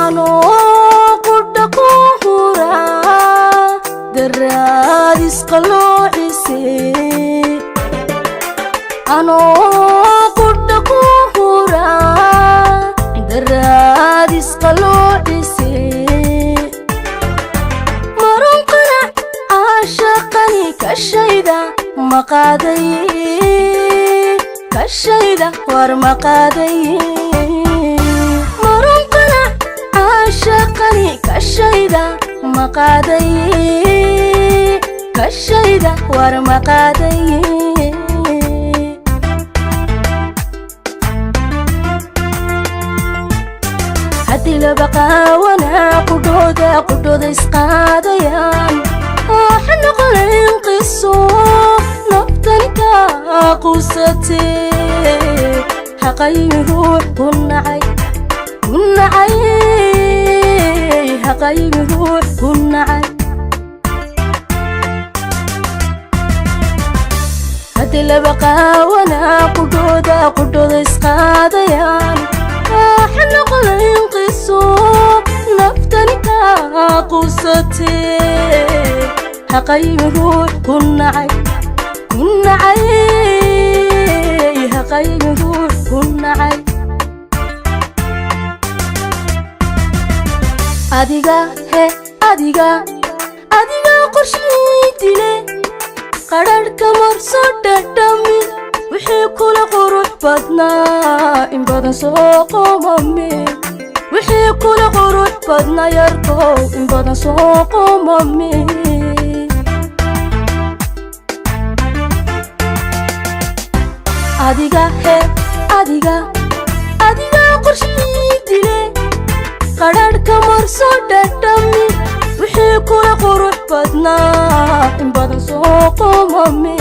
Anoo qudha ku huraa daraadis qaloocise, anoo qudha ku huraa daraadis qaloocise, marun qanac caashaqani kashayda maqaaday, kashayda war maqaaday. Marun qanac caashaqani kashayda maqaaday, kashayda war maqaaday. Haddii laba qaawanaa qudhooda qudhooda isqaadayaan, waxa noqonayn qiso naftani kaa qusatee. Haqaymi ruux ku nacay, ku nacay, haqaymi ruux ku nacay. Haddii laba qaawanaa qudhooda qudhooda isqaadayaan, waxa noqonayn qiso naftani kaa qusatee. Haqaymi ruux ku nacay, ku nacay, haqaymi ruux ku nacay. Adiga he, adiga, adiga qorshii dile, qadharhka marso dhadhami, wixii kula qurux badnaa in badan soo qomame, wixii kula qurux badnaa yarkow in badan soo qomame. Adiga he, adiga, adiga qorshii dile, qadharhka marso dhadhami, wixii kula qurux badnaa in badan soo qomame,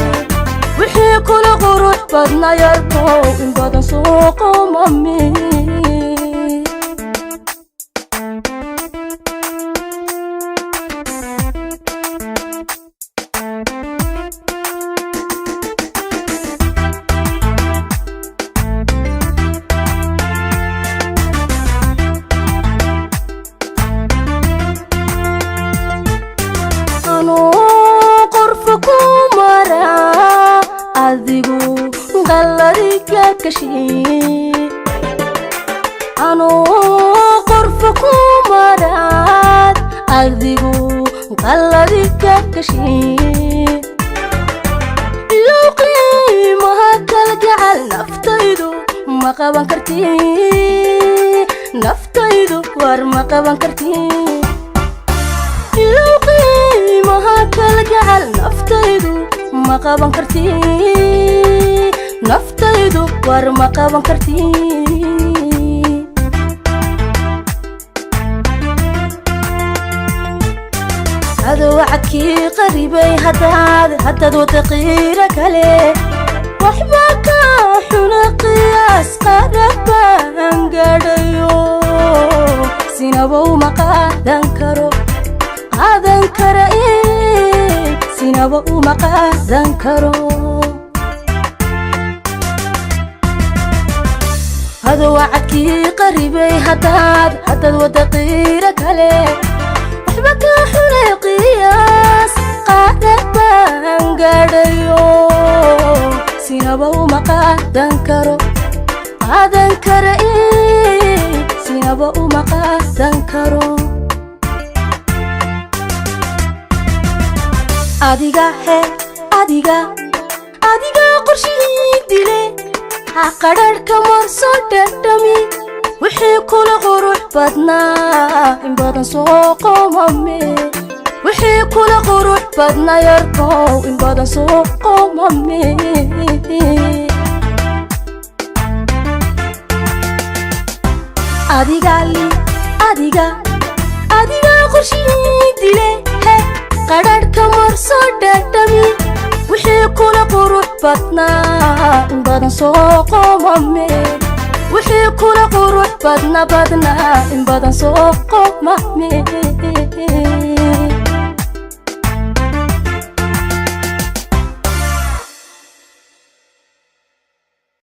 wixii kula qurux badnaa yarkow in badan soo qomame. Anuu qorfa ku maraa adigu qalladiga kashi, anuu qorfa ku maraad adigu qalladiga kashi. Ilow qiimaha kalgacal naftaydu ma qaban karti, naftaydu war ma qaban karti. Ilow qiimaha kalgacal naftaydu ma qaban karti, naftaydu war ma qaban karti. Adow cadkii qaribay haddaad haddaad wada qiiro kale, waxba kaa xuna qiyaas qarabaan gadhayo, sinaba uma qaadan karo, qaadan kara, sinaba uma qaadan karo. Adow cadkii qaribay haddaad haddaad wada qiiro kale, waxba kaa xunay qiyaas qaadabaan gadhayo, sinaba uma qaadan karo, qaadan kara, sinaba uma qaadan karo. Adiga he, adiga, adiga qorshihii dile, ha qadharhka marso dhadhami, wixii kula qurux badnaa in badan soo qomame, wixii kula qurux badnaa yarkow in badan soo qomame. Adiga li, adiga, adiga qorshihii dile he, qadharhka marso dhadhami, wixii kula qurux Badnaa in badan soo qoomame, wixii kula qurux badna badnaa in badan soo qoomame.